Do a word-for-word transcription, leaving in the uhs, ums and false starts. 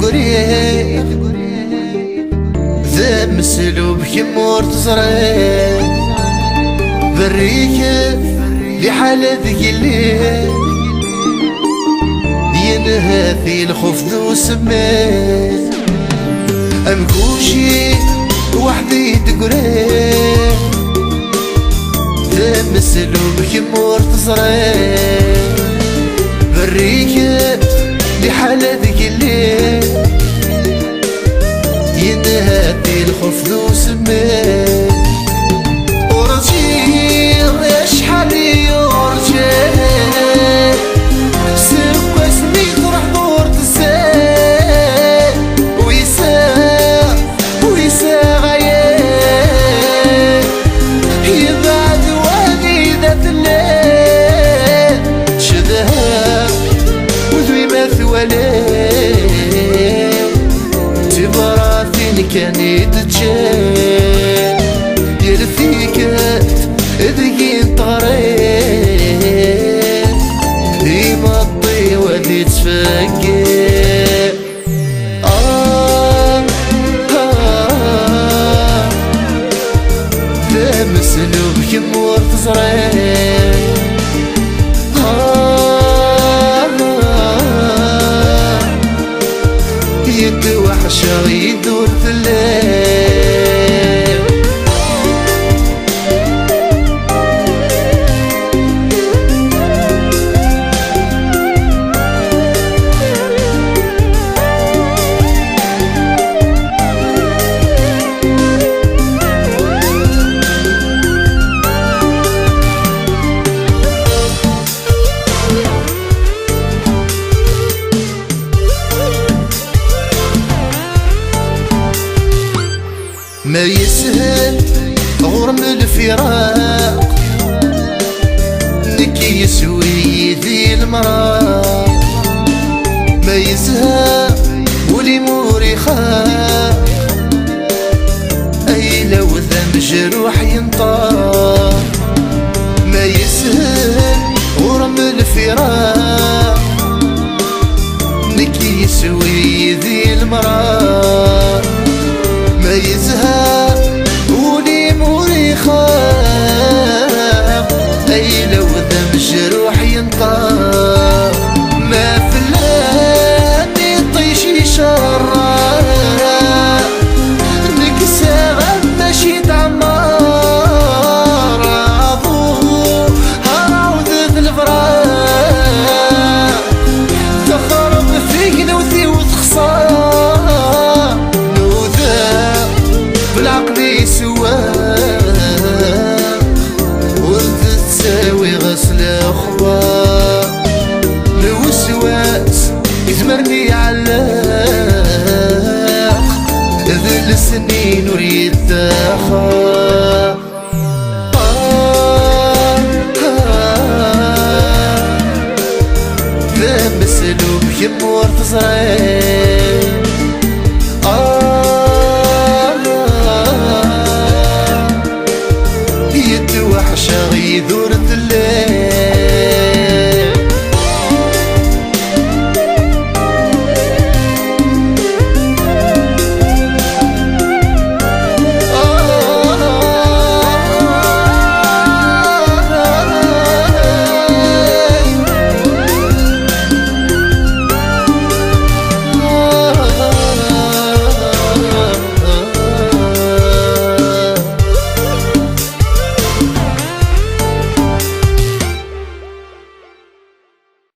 Gri d ameslub kemm ur teẓriḍ. Berriket liḥala deg yelli, yenha-t lxuf d usemmiḍ. Am kuci weḥd-i d-gri. D ameslub kemm ur teẓriḍ. Berriket liḥala deg yelli, yenha-t lxuf d usemmiḍ. Ur ẓriɣ acḥal i urǧiɣ seg wasmi truḥ ur tezzi. Uyseɣ, uyseɣ aya, yebɛed wanida telliḍ. Cedhaɣ udem-im ad twaliḍ tibratin kan i d-ǧǧiɣ. Yal tikkelt deg-i n teɣri, imeṭṭi-w ad ittfeggiḍ. Ah, ah, ah. D ameslub kemm ur teẓriḍ. Ah, ah, ah. Yetweḥceɣ yid ur telliḍ. Ma yeshel ɣur-m lfiraq, nekk yeswi yid-i lemraq. Ma yezha ul-im ur ixaq, ayla-w d amejruḥ yenṭeq. Ma yeshel ɣur-m lfiraq, nekk yeswi yid-i lemraq. Ma yezha ul-im ur ixaq, ayla-w d amejruḥ yenṭeq. Ma fell-am iṭij icerreq, nekk ssaɣ-am mačči d ɛemmar. Aḍu, ɛawdet lefraq, texreb tegnewt-iw texṣer. Nuda belɛeql-is wa, ur d-ttawiɣ s lexbar. Lewswas izmer mi iɛelleq, d lesnin ur yettaxer. Ah, ah, ah. D ameslub kemm ur teẓriḍ. Ah, ah, ah. Yetweḥceɣ yid ur telliḍ.